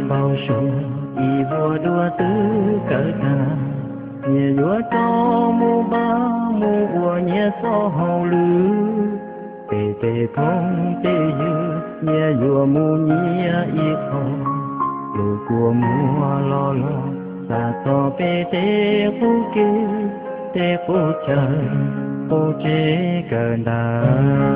Npau suav ib vuag dua twb kawm tag, nyias yuav rov mus npaj mus ua nyias txoj hauj lwm. Peb tej phooj tej ywg nyias yuav mus nyias ib qho, lub kua muag los los xa txog peb tej qub kev, tej qub chaw qub tsev kawm ntawv.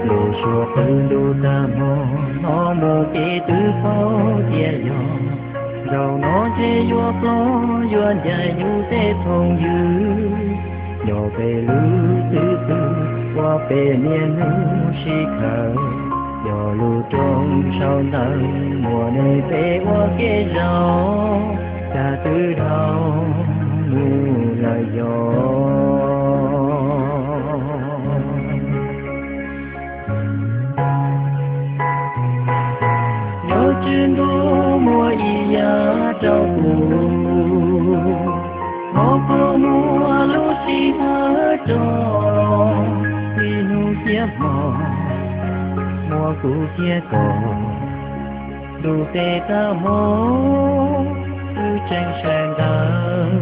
Lub suab qw ntuj tag hmo, hnov mus kev twb paub tias yog, zaum no ntshe yuav plob yuav ncaim yus tej phooj ywg. Yog peb lub txwm txwv ua peb niaj hnub sib khaws, yog lub rooj sau ntawv muaj nej peb ua kev zaum, cas twb dhau mus lawm yog. Nyob tswv ntuj muaj ib yam rau kuv, hmov qhov muaj lub sij hawm rov, txij hnub thiab hmo, muaj kuv thiab koj, ntuj tes tag hmo, wb tseem sawv ntawd,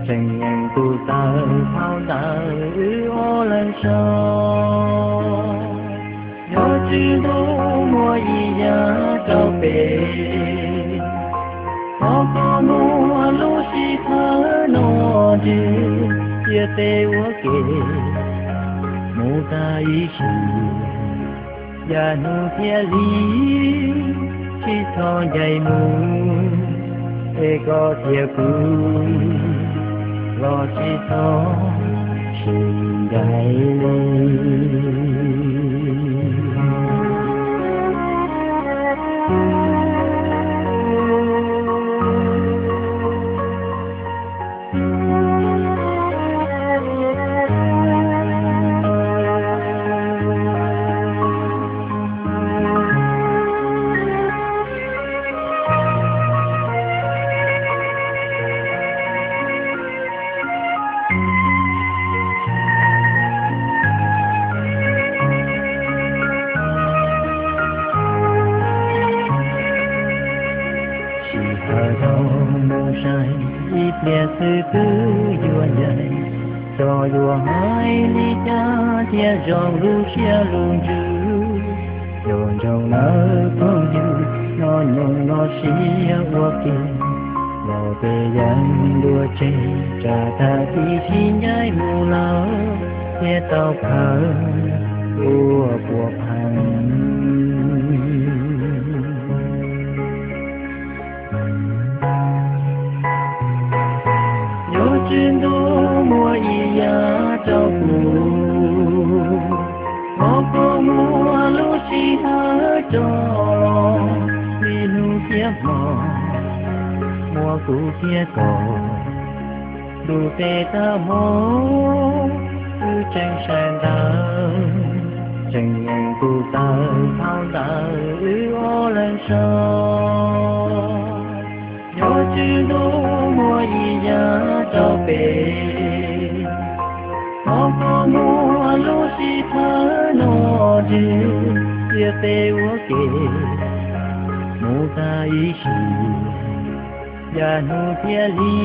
tseem nyeem tus taw phau ntawv wb ob leeg sau. Nyob tswv ntuj muaj ib yam rau peb, hmov qhov muaj lub sij hawm no ntshe, cia tej ua ke mus tag ib sim, yav hnub thiab hli, tsis txhob ncaim mus, es koj thiab kuv los tsis txhob sib ncaim li. Sij hawm dhau mus sai, ib pliag xwb twb yuav ncaim, xyov yuav hais li cas thiaj zoo lub siab lub ntsws. Yuav ntsoov nawb phooj ywg, nyob nyoos no sib ua ke, los peb yeej dua tseg, tsam tag kis sib ncaim mus lawm thiaj tau khaws ua puas pheej. Nyob tswv ntuj muaj ib yam rau kuv, hmov qhov muaj lub sij hawm rov, txij hnub thiab hmo, muaj kuv thiab koj, ntuj tes tag hmo, wb tseem sawv ntawd, tseem nyeem tus taw phau ntawv wb ob leeg sau. Nyob tswv ntuj muaj ib yam rau peb, hmov qhov muaj lub sij hawm no ntshe, cia tej ua ke mus tag ib sim, yav hnub thiab hli,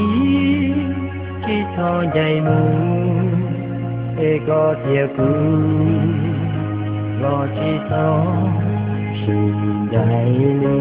tsis txhob ncaim mus, es koj thiab kuv los tsis txhob sib ncaim li.